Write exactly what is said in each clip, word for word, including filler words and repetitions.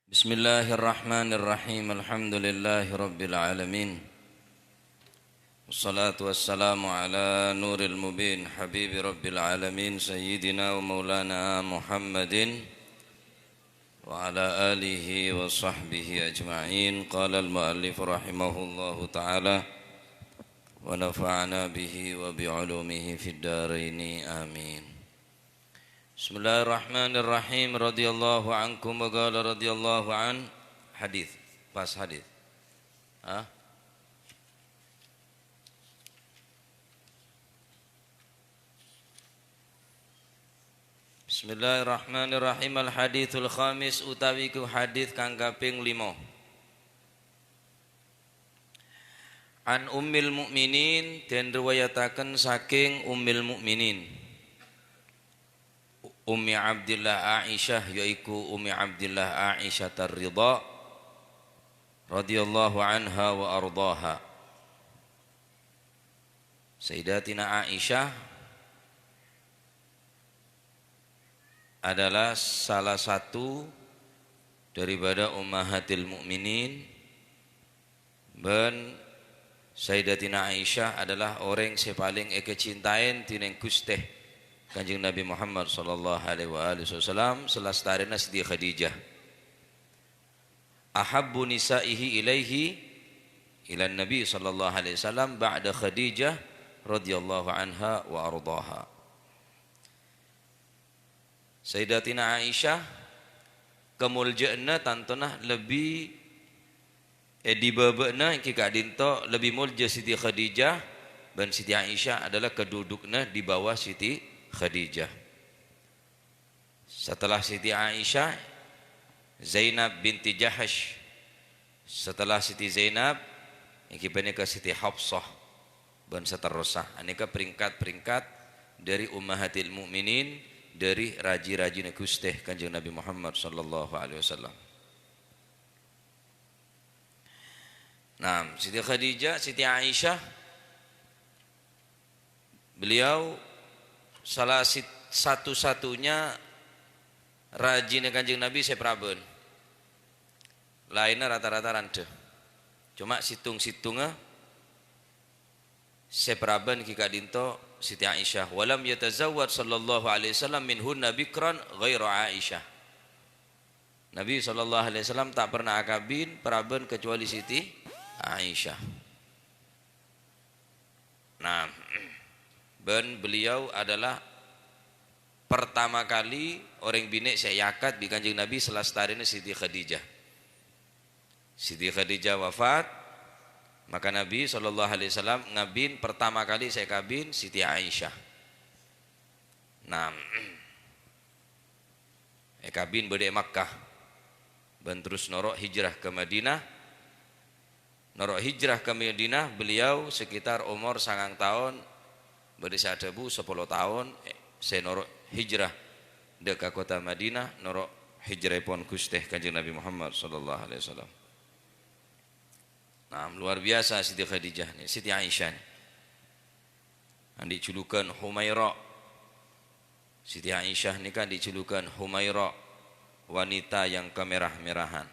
Bismillahirrahmanirrahim. Alhamdulillahirabbil alamin. Wassalatu wassalamu ala nuril mubin, habibi rabbil alamin, sayyidina wa maulana Muhammadin wa ala alihi wa sahbihi ajma'in. Qala al-muallif rahimahullahu ta'ala, wa nafa'ana bihi wa bi ulumihi fid daraini. Amin. Bismillahirrahmanirrahim. Radhiyallahu ankum wa qala radhiyallahu an. Hadis. Pas hadis. Ah. Bismillahirrahmanirrahim. Al-haditsul khamis, utawi ku hadis kang kaping lima. An Ummil Mukminin, den riwayataken saking Ummil Mukminin, Ummi Abdillah Aisyah, yaiku Ummi Abdillah Aisyah Ar-Ridha, radhiyallahu anha wa ardhaha. Sayyidatina Aisyah adalah salah satu daripada ummahatil mukminin, ban Sayyidatina Aisyah adalah orèng sè palèng èkacintaèn dhinèng Ghustè Kanjeng Nabi Muhammad sallallahu alaihi wa alihi wasallam, salastarèna Siti Khadijah. Ahabbu nisa'ihi ilaihi, ilan Nabi sallallahu alaihi wasallam, ba'da Khadijah radhiyallahu anha wa ardhaha. Sayyidatina Aisyah, kamoljâ'ânna tantona lebbi, è, è bâbâ'na èngghi ka'dinto lebbi moljâ Siti Khadijah, bân Siti Aisyah adalah kedudukanna di bawah Siti Khadijah. Setelah Siti Aisyah, Zainab binti Jahsy. Setelah Siti Zainab, èngghi panèka Siti Hafsah, bân saterrossa. Anèka peringkat-peringkat dâri Ummahatil Mukminin, dâri raji-rajina Ghustè Kanjeng Nabi Muhammad sallallahu alaihi wasallam. Nah, Siti Khadijah, Siti Aisyah, beliau salah sit-, satu-satunya rajina Kanjeng Nabi sè paraban. Laènna rata-rata randhâ. Coma sèttong-sèttongnga sè paraban ghi' ka'dinto Siti Aisyah. "Walam yatazawwaj sallallahu alaihi wasallam minhunna bikran ghaira Aisyah." Nabi sallallahu alaihi wasallam ta' pernah akabin paraban kecuali Siti Aisyah. Nah, bân beliau adalah pertama kali orèng binè' sè èakad bi' Kanjeng Nabi salastarèna Siti Khadijah. Siti Khadijah wafat, maka Nabi sallallahu alaihi wasallam ngabin pertama kali sè èkabin Siti Aisyah. Nah, èkabin bâdâ è Makkah, bân terros noro' hijrah ka Madinah. Noro' hijrah ka Madinah, beliau sekitar omor sangang taon, bâdâ sè adhâbu sapolo taon, eh, sè noro' hijrah dâ' ka kottha Madinah, noro' hijrahèpon Ghustè Kanjeng Nabi Muhammad sallallahu alaihi wasallam. Nah, luar biasa Siti Khadijah nè, Siti Aisyah nè. Andi' julukan Humaira. Siti Aisyah nèka andi' julukan Humaira, wanita yang kemerah-merahan.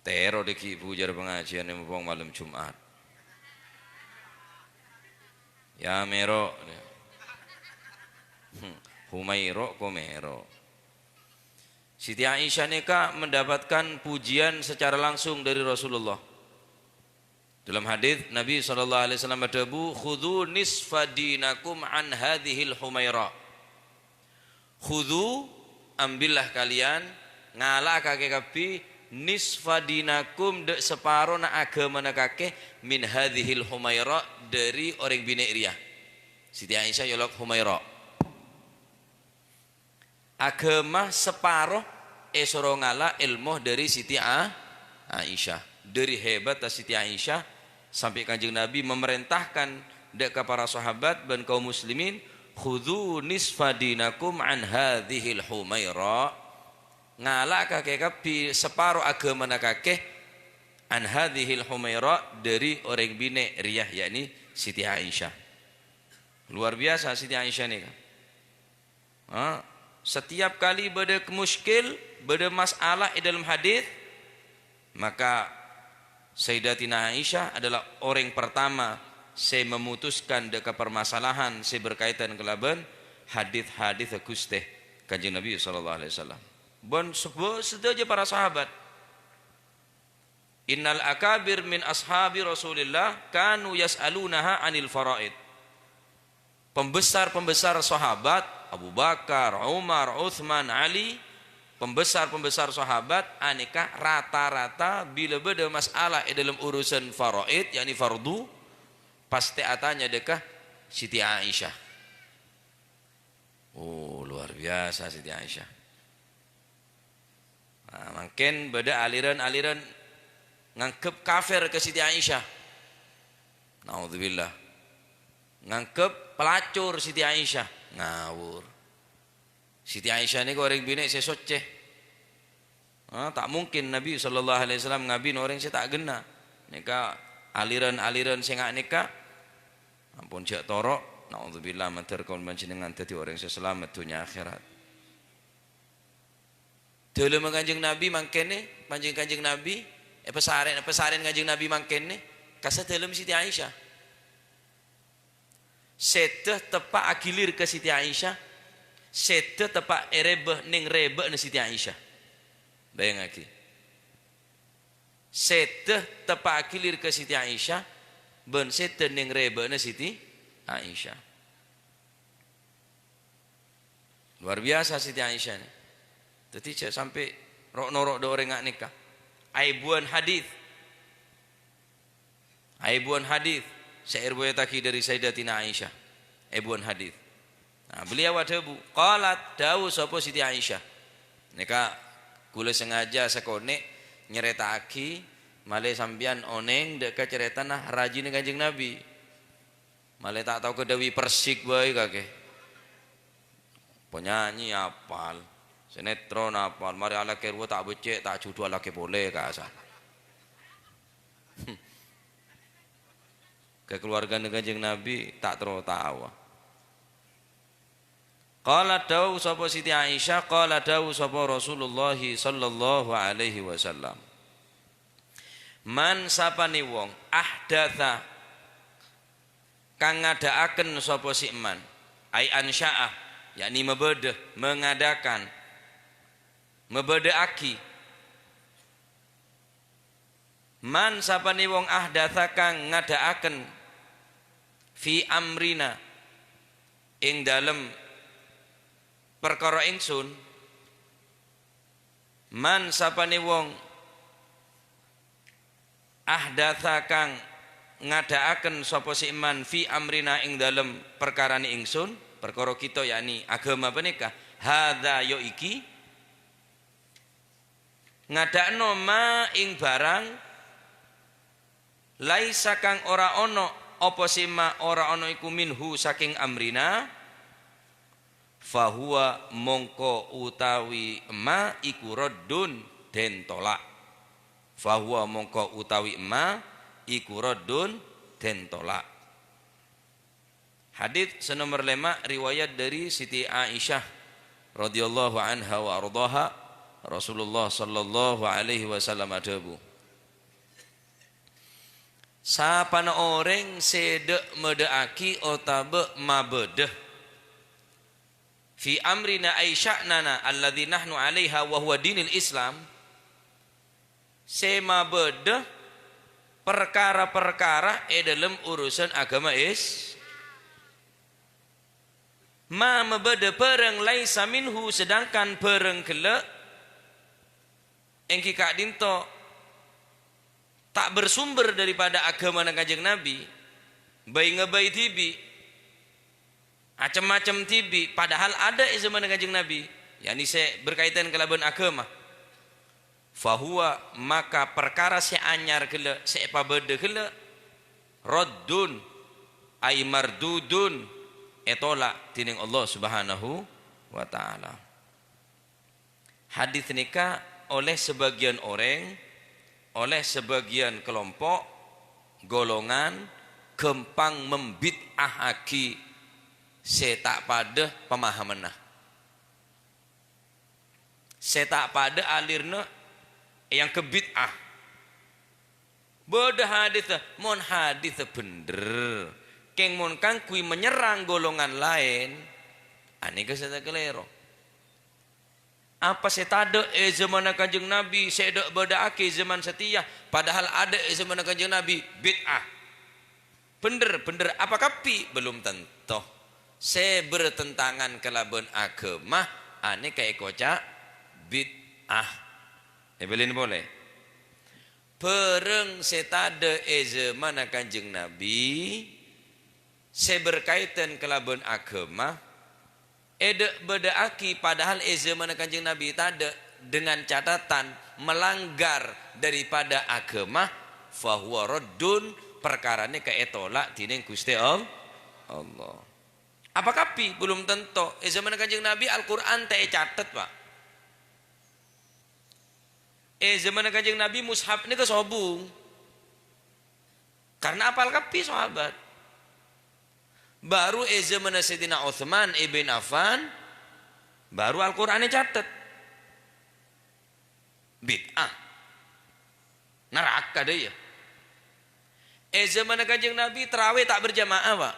Tèro dhâggi' bhujar pangajiân è mompong malem Jumat. Ya mèro. Hmm, Humaira ko mèro. Siti Aisyah nèka mendapatkan pujian secara langsung dari Rasulullah. Dalam hadis, Nabi sallallahu alaihi wasallam adhâbu, "Khudzu nisfa dinakum an hadzihil humaira." Khudzu, ambillah kalian, ngala'a kakè kabbhi, nisfa dinakum, dâ' saparona aghâmana kakè, min hadzihil humaira, dâri orèng binè' rèya. Siti Aisyah èolok Humaira. Aghâma saparo èsoro ngala' èlmo dâri Siti A-, Aisyah. Dâri hebatta Siti Aisyah, sampè' Kanjeng Nabi memerintahkan dâ' ka para sahabat bân kaum muslimin, "Khudzu nisfa dinakum an hadzihil humaira." Ngala'a kakè kabbhi saparo aghâmana kakè, an hadzihil humaira, dâri orèng binè' rèya, yakni Siti Aisyah. Luar biasa Siti Aisyah nèka. Ha? Setiap kali bâdâ muskil, bâdâ masalah è dâlem hadis, maka Sayyidatina Aisyah adalah orèng pertama sè memutuskan dâ' ka permasalahan sè berkaitan kalabân hadis-hadis Ghustè Kanjeng Nabi sallallahu alaihi wasallam. Bân sab-, sadhâjâ para sahabat. "Innal akabir min ashabi Rasulillah kanu yas'alunaha 'anil faraid." Pembesar-pembesar sahabat, Abu Bakar, Umar, Utsman, Ali, pembesar-pembesar sahabat anèka rata-rata bilâ bâdâ masalah è dâlem urusan faraid, yakni fardu, pastè atanya dâ' ka Siti Aisyah. Oh, luar biasa Siti Aisyah. Nah, mangkèn bâdâ aliran-aliran nganggep kafir ka Siti Aisyah. Naudzubillah. Nganggep pelacur Siti Aisyah. Ngawur. Siti Aisyah nèko orèng binè' sè soccè. Ah, ta' mungkin Nabi sallallahu alaihi wasallam ngabin orèng sè ta' ghenna. Nèka aliran-aliran sè nga' nèka, ampon jhâ' toro'. Naudzubillah, mandhâr kaulâ panjhennengan dhâddhi orèng sè salamet dhunnya akhèrat. Dâlemma Kanjeng Nabi mangkènè, panjheng Kanjeng Nabi, è pasarèn, pasarèn Kanjeng Nabi mangkènè, ka sadâlem Siti Aisyah. Sèdhâ teppa' agilir ka Siti Aisyah, sèdhâ teppa' èrèbâ nèng rèbâ'na Siti Aisyah. Bâjângaghi. Sèdhâ teppa' agilir ka Siti Aisyah, bân sèdhâ nèng rèbâ'na Siti Aisyah. Luar biasa Siti Aisyah nè. Dhâddhi jhâ' sampè' ro'-noro' dâ' orèng nga' nèka. Aèbuwân hadis. Aèbuwân hadis sè èriwayattaghi dâri Sayyidatina Aisyah. Aèbuwân hadis. Nah, beliau adhâbu, qalat, dâbu sapa Siti Aisyah. Nèka kaulâ sengaja sakonè' nyarèta'aghi, malè sampèyan onèng dâ' ka carètana rajina Kanjeng Nabi. Malè ta' tao kadhâbuwi persik bhâi kakè. Penyanyi apal, sinetron apal, marè alakè rowa ta' beccè', ta' judhu alakè polè, kasa. Kakaluwargana Kanjeng Nabi ta' terro tao. Qalat, dâbu sapa Siti Aisyah, qala dâbu sapa Rasulullah sallallahu alaihi wasallam, "Man sapanè wong ahdatsa kang ngadha'aken sapa sè man, ai ansya'a, yakni mabâdâ, mengadakan, mabâdâ'aghi." Man sapanè wong ahdatsa kang ngadha'aken fi amrina ing dâlem parkara ingsun, man sapanè wong ahdatsa kang ngadha'aken sapa sè man fi amrina ing dâlem parkarana ingsun, parkara kita, yakni aghâma panèka, hadza ya iki, ngadha'na ma ing barang, laisa kang ora ana apa sè ma ora ana iku minhu saking amrina, fahuwa mongko utawi ma iku raddun den tolak. Fahuwa mongko utawi ma iku raddun den tolak. Hadits sè nomer lèma', riwayat dâri Siti Aisyah radhiyallahu anha wa ardhaha, Rasulullah sallallahu alaihi wasallam adhâbu, "Sapana orèng sè dâ'-madâ'aghi otabâ mabâdâ fi amrina ay sya'nana alladzi nahnu alaiha wa huwa dinil Islam," sè mabâdâ parkara-parkara è dâlem urusan aghâma Is-, ma mabâdâ bârâng laisa minhu, sedangkan bârâng ghellâ' èngghi ka'dinto ta' bersumber daripada aghâmana Kanjeng Nabi, bhâi-ngabhâi dhibi', acem-macem dhibi', padahal adâ' è zamanna Kanjeng Nabi, yakni sè berkaitan kalabân aghâma. Fahuwa, maka parkara sè anyar ghellâ', sè èpabâdâ ghellâ', raddun, ay mardudun, ètolak dhinèng Allah Subhanahu wa Ta'ala. Hadits nèka olè sabâgiyân orèng, olè sabâgiyân kalompo', golongan, ghâmpang mambid'ahaghi sè ta' padâ pamahamanna. Sè ta' padâ alirna èangghep bid'ah. Bâdâ hadis, mon hadis bhendher, kèng mon kaangghuy menyerang golongan laèn, anèka sè kalèro. Apa sè tadâ' è zamanna Kanjeng Nabi sè èdâ'-bâdâ'aghi zaman satèya, padahal adâ' è zamanna Kanjeng Nabi? Bid'ah. Bhendher, bhendher apa kabbhi? Belum tanto. Sè bertentangan kalabân aghâma, anèka èkoca' bid'ah. Èbâlin polè. Bhârâng sè tadâ' è zamanna Kanjeng Nabi, sè berkaitan kalabân aghâma, èdâ'-bâdâ'aghi padahal è zamanna Kanjeng Nabi tadâ', dengan catatan melanggar daripada aghâma, fahuwa raddun, parkara nèka ètola' dhinèng Ghustè All-, Allah. Apa kabbhi? Belum tanto. È zamanna Kanjeng Nabi Al-Qur'an ta' ècatet, Pak. È zamanna Kanjeng Nabi mushaf nèka sobung. Karena apal kabbhi sahabat. Baru è zamanna Sayyidina Utsman ibn Affan, baru Al-Qur'an ècatet. Bid'ah. Naraka dâ' iyâ. È zamanna Kanjeng Nabi tarawih ta' berjamaah, Pak.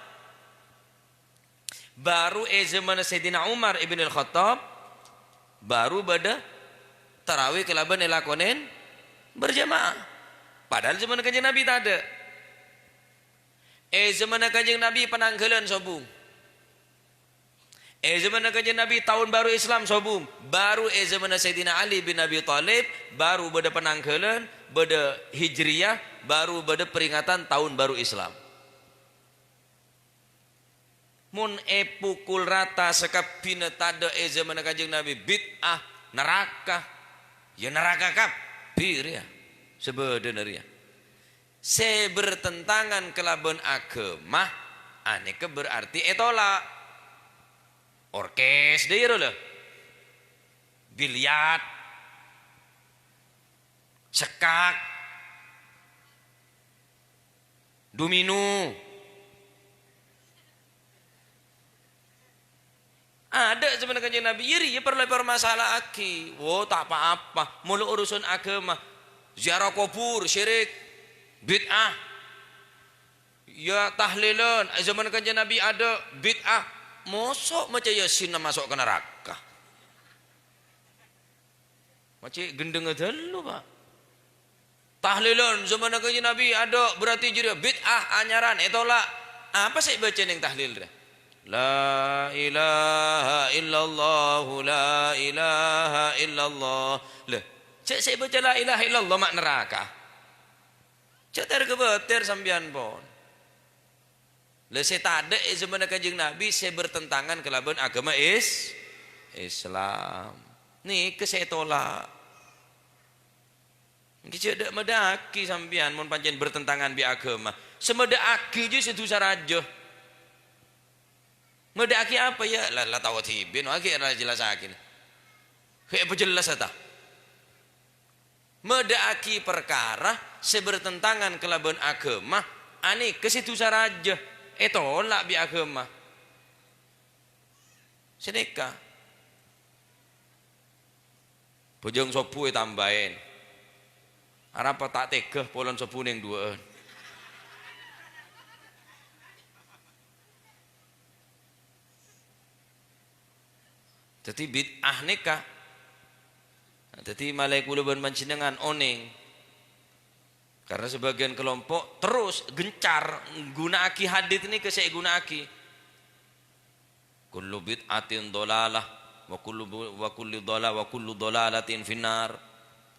Baru è zamanna Sayyidina Umar ibn Al-Khattab, baru bâdâ tarawih kalabân èlakonè berjamaah. Padahal zamanna Kanjeng Nabi tadâ'. È zamanna Kanjeng Nabi panangghâlân sobung. È zamanna Kanjeng Nabi taon baru Islam sobung. Baru è zamanna Sayyidina Ali bin Abi Thalib, baru bâdâ panangghâlân, bâdâ Hijriyah, baru bâdâ peringatan taon baru Islam. Mon èpokol rata sakabbhina tadâ' è zamanna Kanjeng Nabi, bid'ah, naraka, ya naraka kabbhi rèya, sè bâdâna rèya. Sè bertentangan kalabân aghâma, anèka berarti ètola'. Orkes dâ' iyâ ro, la. Biliar, sekkak, domino. Adâ' zamanna Kanjeng Nabi, iyâ rèya parlo èparmasala'aghi. Wo, ta' pa-apa. Molo urusan aghâma, ziarah kobhur, syirik, bid'ah. Ya, tahlilan, è zamanna Kanjeng Nabi adâ', bid'ah. Moso' maca Yasin maso' ka naraka. Maca gendhengnga dâllu, Pak. Tahlilan, zamanna Kanjeng Nabi adâ', berarti jârèya bid'ah, anyaran, ètola'. Apa sè èbâca neng tahlil rè? La ilaha illallah, la ilaha illallah. Lè, jâ' sè èbâca la ilaha illallah ma' naraka. Jâ' tèr-kabâtèr sampèyan, pon. Lha, sè tadâ' è zamanna Kanjeng Nabi sè bertentangan kalabân aghâma Is-, Islam. Nèka sè ètola'. Ènggi jâ' dâ'-madâ'aghi sampèyan mon pancèn bertentangan bi' aghâma. Sè madâ'aghi jâ' sè dhusa rajâ. Madâ'aghi apa, yâ? La, la tao dhibi', no, aghi' la jellassaghi. Ghi' èpajellassa, ta? Madâ'aghi parkara sè bertentangan kalabân aghâma, anèka sè dhusa rajâ, ètola' bi' aghâma. Sanèka. Bhâjâng sobbhu ètambâi. Arapa ta' tèghâ polana sobbhu neng duwâ'ân. Dhâddhi bid'ah nèka. Dhâddhi malè kaulâ bân panjhennengngan onèng. Karena sebagian kelompok terus gencar ngguna'aghi hadits nèka sè èguna'aghi. "Kullu bid'atin dhalalah, wa kullu bu-, wa kullu dhala-, wa kullu dhalalatin finnar."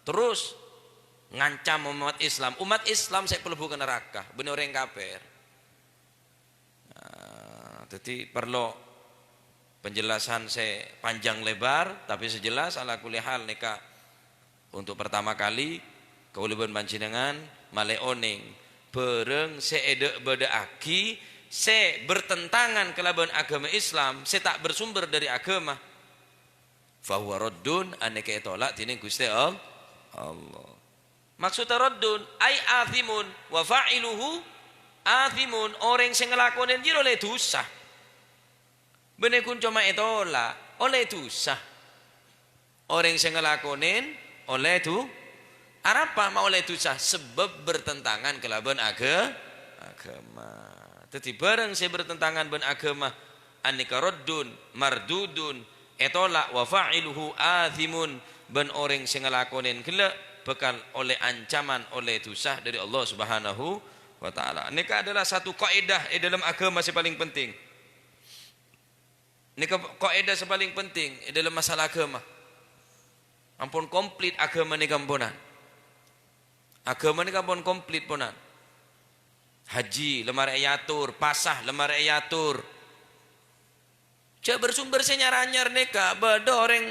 Terus ngancam umat Islam. Umat Islam sè kalèbbu ka naraka, bânnè orèng kafir. Nah, dhâddhi parlo penjelasan sè panjang lebar, tapè sè jelas ala kulli hal nèka untuk pertama kali kaulâ bân panjhennengngan malè onèng bhârâng sè èdâ'-bâdâ'aghi sè bertentangan kalabân aghâma Islam, sè ta' bersumber dâri aghâma. Fahuwa raddun, anèka ètola' dhinèng Ghustè All-, Allah. Maksudda raddun, ai athimun, wa fa'iluhu athimun, orèng sè ngalakonè jârèya ollè dhusa. Bânnè ghun coma ètola', ollè dhusa. Orèng sè ngalakonèn ollè du-, arapa ma' ollè dusa? Sabâb bertentangan kalabân aga-, aghâma. Dhâddhi, bârâng sè bertentangan bân aghâma, anèka raddun, mardudun, ètolak, wa fa'iluhu athimun, bân orèng sè ngalakonèn ghellâ' bhâkal ollè ancaman, ollè dusa dhâri Allah Subhanahu wa Ta'ala. Nèka adalah satu kaidah è dâlem aghâma sè palèng penting. Nèka kaidah sè palèng penting è dâlem masalah aghâma. Ampon komplit aghâma nèka, amponan. Aghâma nèka ampon komplit, ponan. Haji, la marè èator, pasa, la marè èator. Jhâ' bâr-sombâr sè nyar-anyar nèka, bâdâ orèng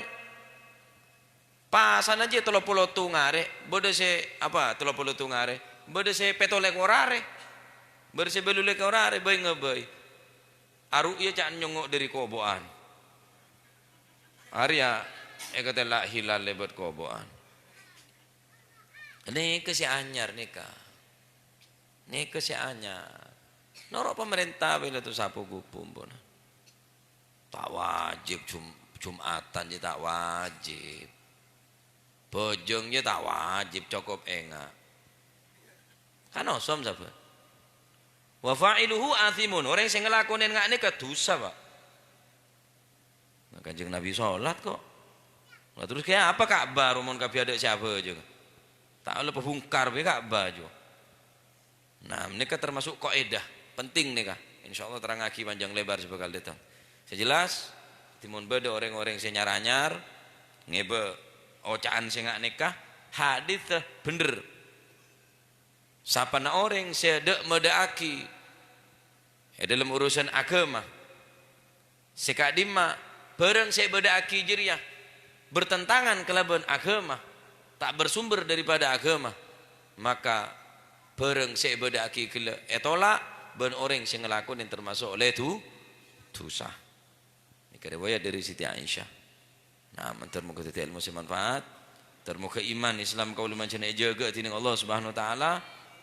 pasana jiyâ tello polo tong arè, bâdâ sè, apa, tello polo tong arè, bâdâ sè pètto lèkor arè, bâdâ sè bâllu lèkor arè, bhâi-ngabhâi. Aru'ya ca'na nyongngo' dâri kobuwân. Arèya èkatella' hilal lèbât kobuwân. Nèka sè anyar nèka. Nèka sè anyar. Noro' pamarènta bhâi la to sapo ghubu, ampon. Ta' wajib Jum-, Jum'atan jiyâ ta' wajib. Bhâjâng jiyâ ta' wajib, cokop enga'. Kan osom sabbhân. "Wa fa'iluhu athimun." Orèng sè ngalakonè nga' nèka dusa, Pak. Nah, Kanjeng Nabi sholat kok. Lah, terros kèya apa Ka'bah, romon kabbi adâ' sè abhâjâng? Ta' ollè pabhungkar bhâi Ka'bah, jhu. Nah, nèka termasuk kaidah penting nèka. Insyaallah terrangngaghi panjang lebar sè bhâkal dâteng. Sè jelas, dhimon bâdâ orèng-orèng sè nyar-anyar ngèbâ oca'an sè nga' nèka, hadis bhendher. Sapana orèng sè dâ'-madâ'aghi è dâlem urusan aghâma, sè ka'dimma bhârâng sè èbâdâ'aghi jârèya bertentangan kalabân aghâma, ta' bersumber daripada aghâma, maka bhârâng sè èbâdâ'aghi ghellâ' ètolak, bân orèng sè ngalakonè termasuk ollè du-, dusa. Nèka riwayat dâri Siti Aisyah. Nah, mandhâr moghâ dhâddhi èlmo sè manfaat. Mandhâr moghâ iman Islam kaulâ panjhennengan èjâgâ dhinèng Allah Subhanahu wa Ta'ala,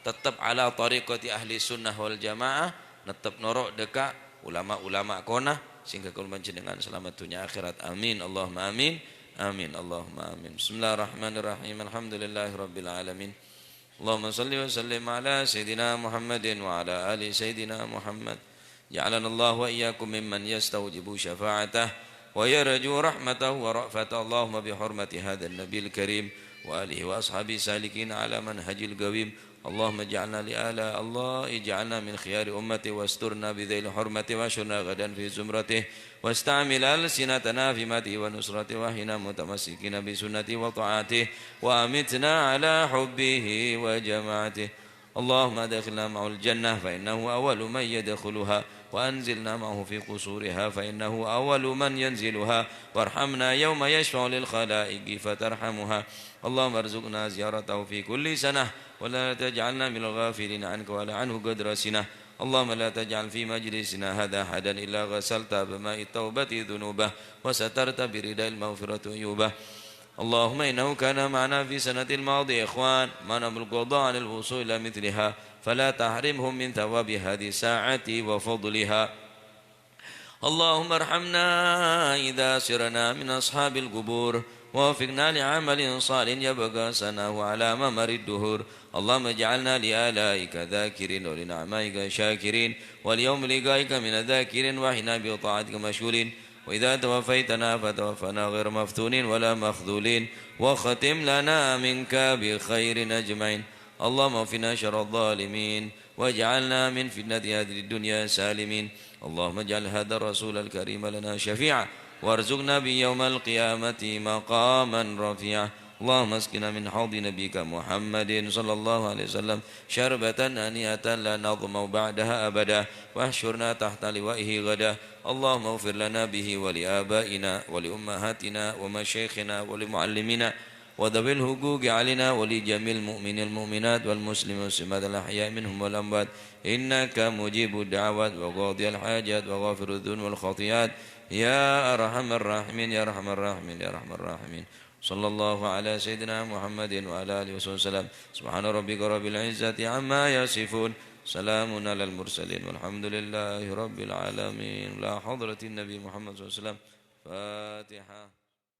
tettep ala thariqati ahli sunnah wal jamaah, tettep noro' dâ' ka ulama-ulama kona, sehingga kaulâ panjhennengan salamet dhunnya akhèrat. Amin, Allahumma amin. Amin, Allahumma amin. Bismillahirrahmanirrahim. Alhamdulillahirabbil alamin. اللهم صل وسلم على سيدنا محمد وعلى آل سيدنا محمد. جعلنا الله وإياكم ممن يستوجب شفاعته ويرجو رحمته ورأفته. اللهم بحرمة هذا النبي الكريم وآله وأصحابه السالكين على منهج القويم. اللهم اجعلنا لآل الله، اجعلنا من خيار أمته واسترنا بذيل حرمته واحشرنا غدا في زمرته. واستعمل ألسنتنا في مدحه ونصرته وأحينا متمسكين بسنته وطاعته، وأمتنا على حبه وجماعته. اللهم أدخلنا معه الجنة فإنه أول من يدخلها، وأنزلنا معه في قصورها فإنه أول من ينزلها، وارحمنا يوم يشفع للخلائق فترحمها. اللهم ارزقنا زيارته في كل سنة، ولا تجعلنا من الغافلين عنك ولا عنه قدر سنة. اللهم لا تجعل في مجلسنا هذا أحدا إلا غسلت بماء التوبة ذنوبه وسترت برداء المغفرة عيوبه. اللهم إنه كان معنا في سنة الماضية إخوان منعهم القضاء عن الوصول إلى مثلها، فلا تحرمهم من ثواب هذه الساعة وفضلها. اللهم ارحمنا إذا صرنا من أصحاب القبور، ووفقنا لعمل صالح يبقى ثناؤه على ممر الدهور. اللهم اجعلنا لآلائك ذاكرين ولنعمائك شاكرين، وليوم لقائك من الذاكرين، وأحينا بطاعتك مشغولين، وإذا توفيتنا فتوفنا غير مفتونين ولا مخذولين، واختم لنا منك بخير أجمعين. اللهم اكفنا شر الظالمين، واجعلنا من فتنة هذه الدنيا سالمين. اللهم اجعل هذا الرسول الكريم لنا شفيعا، وارزقنا به يوم القيامة مقاما رفيعا. اللهم اسقنا من حوض نبيك محمد صلى الله عليه وسلم شربة هنيئة لا نظمأ بعدها أبدا، واحشرنا تحت لوائه غدا. اللهم اغفر لنا به ولآبائنا ولأمهاتنا ومشايخنا ولمعلمينا وذوي الحقوق علينا ولجميع المؤمنين والمؤمنات والمسلمين والمسلمات الأحياء منهم والأموات، إنك مجيب الدعوات وقاضي الحاجات وغافر الذنوب والخطيئات، يا أرحم الراحمين، يا أرحم الراحمين، يا أرحم الراحمين. صلى الله على سيدنا محمد وعلى آله وصحبه وسلم. سبحان ربك رب العزة عما يصفون. سلام على المرسلين والحمد لله رب العالمين. إلى حضرة النبي محمد صلى الله عليه وسلم. الفاتحة.